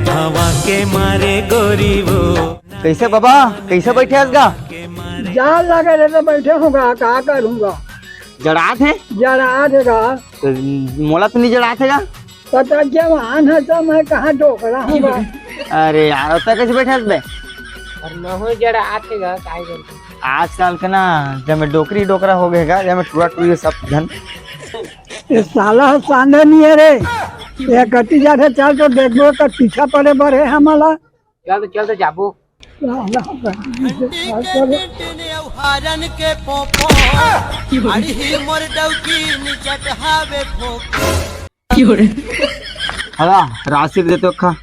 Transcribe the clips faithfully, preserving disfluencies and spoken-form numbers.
हवा के मारे गोरी वो। कइसे बाबा, कइसे बइठे हस गा? जाड़ लगे रहे तो बइठे हों गा, का करूँगा? जड़ात हे? जड़ात हे गा। त मोला तो नइ जड़ात हे गा। पता जवान हे त मैं कहाँ डोकरा हों गा। अरे यार, ओतका कइसे बइठे हस बे? अरे महूँ जड़ात हे गा, काय करबे? आजकल के ना, जमे डोकरी डोकरा हो गे गा, जमे टूरा टूरी सब झन। ए साला ह सांडे नइ हे रे। ए कति जाथे, चल तो देखबो, त पीछा पड़े बर हे हमला। चल तो, चल तो जाबो। साला ह सांडे नइ हे रे। हारन के पोपो, अड़ही मोर डौकी निचट हावे फोको। हगा, राशि दे तो खा।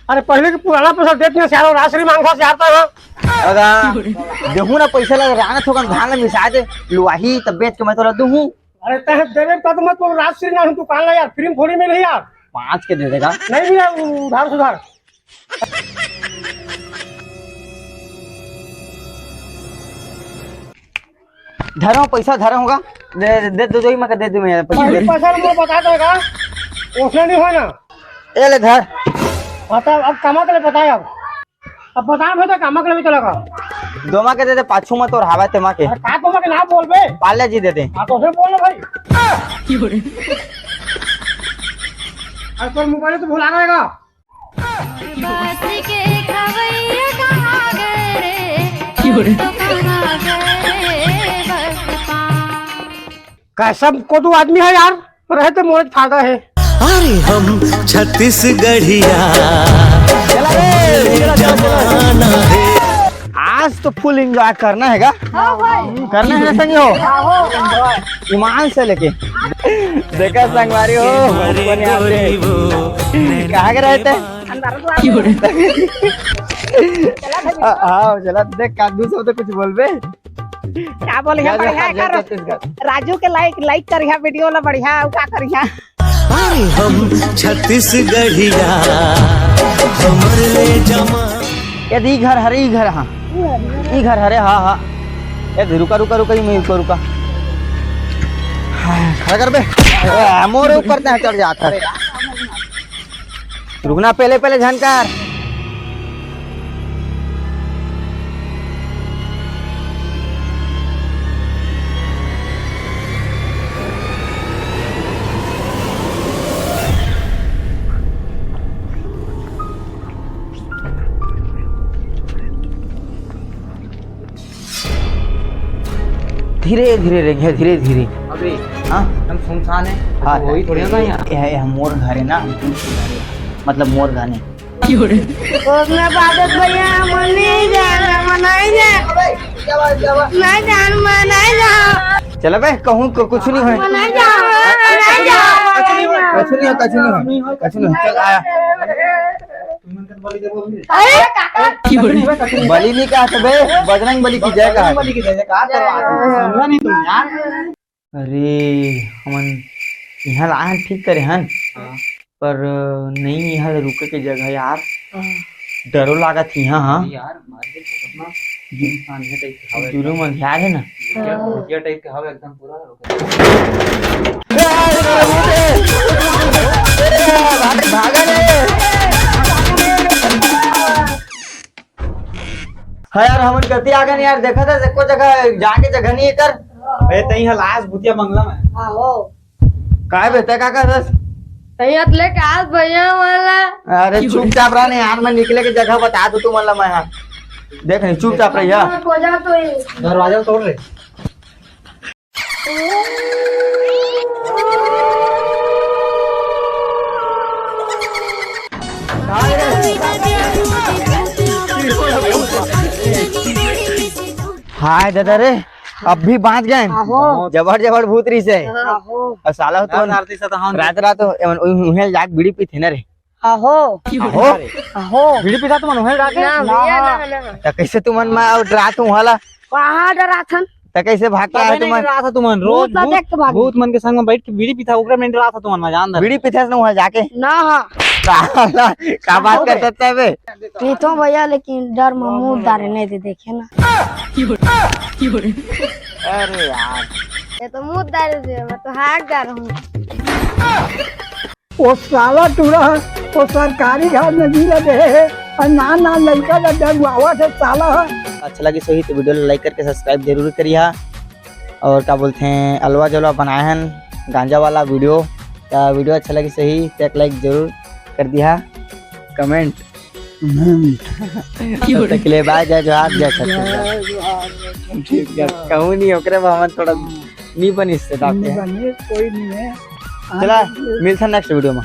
अरे पहले के पुराना पैसा देते हैं, साला राशि मांगता यार तो। हगा, देहूँ ना पैसा लगा, राना थोकन धान ला मिसा दे, लुआही तब बेच के मैं तोला दूहूँ। अरे तहे देवे का तो मैं तो राशि ना हूँ, दुकान ला यार, फ्री में थोड़ी मिले यार। पाँच के दे देगा। नहीं मिला, उधार सुधार। धरो पैसा, धरो होगा। दे, दे दो, दो ही मैं दे दूँ यार, पैसा दे। पहले पैसा नंबर बता देगा, उसने नहीं होना। ए ले धर। बता, अब कमा के ले बताए अब। अब बता, मैं तो कमा के ले भी चला गा। दोमा के दे दे, पाछू में तोर हावा तेमा के। अरे का दोमा के नाम बोल बे? पाले जी दे दे। हाँ, तो उसे बोल लो भाई। अरे तोर मोबाइल तो भुला रहेगा। बात के खवैया कहाँ गए रे? क्यों रे? तो कहाँ गए रे बस पाँव? का सब कोदू आदमी हे यार, रहे तो मोर फायदा हे। अरे हम छत्तीसगढ़िया जमाना हे। आज तो फुल एंजॉय करना हे गा। हाँ भाई। करना हे ना संगी हो? हाँ हो। ईमान से लेके। देखा संगवारी हो, ऊपर नहीं आते। कहाँ के रहे थे? हाँ, चला देख का दू शब्द कुछ बोलबे। का बोलिहा, जा, जा, बढ़िया जा, कर। छत्तीसगढ़। राजू के लाइक, लाइक करिहा वीडियो ला बढ़िया, अउ का करिहा? अरे हम छत्तीसगढ़िया, हमर ले जमा। यदि ई घर हरे, ई घर, हाँ। ई घर हरे, हाँ, हाँ। यदि रुका, रुका, रुका, ई में रुका, रुका। हाँ, खड़ा कर बे। ए, मोर ऊपर तैं चढ़ जात हस। रुकना, पहले, पहले झन कर। धीरे धीरे रेंगे, धीरे धीरे। अबे, हाँ? हम सुनसान है। हाँ, वही थोड़ी ना यहाँ। ये, ये मोर घर है ना, मतलब मोर घर है। उसने बादल भैया, हम नहीं जाना, हम नहीं जाना। नहीं जाना, मैं नहीं जाना। चला बे, कहूँ को कुछ नहीं होय। मैं नहीं जाना, मैं नहीं जाना। कुछ नहीं होय, कुछ नहीं होय, कुछ नहीं होय। चल आया। अरे काका। बलि नहीं कहा था बे, बजरंग बलि की जय कहा। बजरंग बलि की जय, जय कहा। समझा नहीं तुम यार। अरे, हमन इहाँ ला आए हन, ठीक करे हन, हाँ। पर नहीं, इहाँ ला रुके के जगह यार, हाँ। डरो लागत हे इहाँ, हाँ। नहीं यार, मार्केट तो कितना जुलूम अंधियार है ना। भूतिया, भूतिया टाइप के हवे एकदम पूरा। भागा रे। हाँ यार, हमन गलती आ गए यार, देखा था एको जगह जाके जगह नहीं है कर। बे, तई ह लाश भूतिया बंगला में। आहो। काय बे, तै का कर दस? तई हाथ लेके आज भैया वाला। अरे चुपचाप रह नहीं यार, मैं निकले के जगह बता दूँ तुमन ला मैं। हाँ देख नहीं, चुपचाप रही है। हो जा तो ये। दरवाजा तोड़ रे। हाय दादा रे, अब भी बाँच गए। आहो। जबर जबर भूत रहिसे। आहो। अउ साला हो तो रात रात एमन उहें जाके बीड़ी पीथे ना रे। आहो। आहो। आहो। बीड़ी पीथा तुमन उहें रात? ना, ना, भैया, ना। ना, ना। त कइसे तुमन मैं अउ डरात हूँ हाला? कहाँ डराथन? त कइसे भाग के आए तुमन? डराथा तुमन? रोज भूत ला देख के भाग। भूत मन के संग में बैठ के बीड़ी पीथा, ओकरे में डराथा तुमन, मैं जान दे। बीड़ी पीथे न उहाँ जाके? ना, हाँ। का, का बात करत हे बे? पीथों भैया, लेकिन डर में मुँह डारे नहीं दे देखे ना। अरे यार। ये तो मुँह डारे दे, मैं तो हाथ डार हूँ। ओ साला टूरा ह तो सरकारी घर में जी ला दे हे, और नान नान लड़का ला डरवावत हे साला ह। अच्छा लगिस होही तो वीडियो ला like करके subscribe जरूर करिहा। और का बोलथे, अलवा जलवा बनाए हन गांजा वाला वीडियो, तो वीडियो अच्छा लगिस होही तो एक like जरूर कर दिहा, comment। तब तक के लिए bye, जय जोहार, जय छत्तीसगढ़। ठीक है, कहूँ नहीं ओकरे बर हमन थोड़ा नहीं बनिस से डालते हैं। कोई नहीं है। चला, मिलथन next वीडियो में।